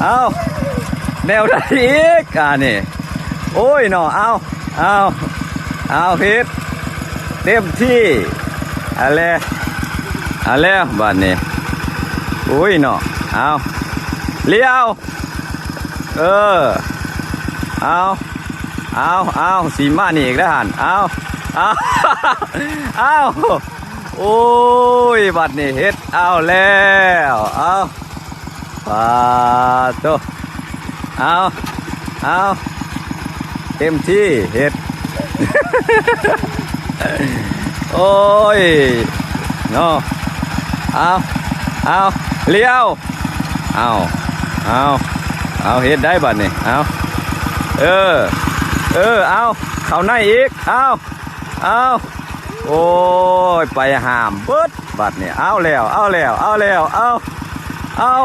ເອົ້າ ແນວໃດອີກ ອ່າ ນີ້ ໂອ້ຍເນາະ ເອົ້າ ເອົ້າ ເອົາ ເຮັດເຕັມທີ່ ເອົາແລ້ວ ເອົາແລ້ວບາດນີ້ ໂອ້ຍເນາະ ເອົາ ລ້ຽວ ເອີ ເອົາ ເອົາ ເອົາ ຊິມານີ້ອີກແລ້ວຫັ້ນ ເອົາ ເອົາ ເອົາ ໂອ້ຍ ບາດນີ້ເຮັດ ເອົາແລ້ວ ເອົາ ປາໂຕ ເອົາ ເອົາ ເຕັມທີ່ເຮັດ ໂອ້ຍ ເນາະ ເອົາ ເອົາ ລ້ຽວ ເອົາ ເອົາ ເອົາ ເຮັດໄດ້ບາດນີ້ ເອົາ ເອີ ເອີ ເອົາ ເຂົ້າໃນອີກ ເອົາ ເອົາ ໂອ້ຍ ໄປຫ້າມເບິດບາດນີ້ ເອົາແລ້ວ ເອົາແລ້ວ ເອົາແລ້ວ ເອົາ ເອົາ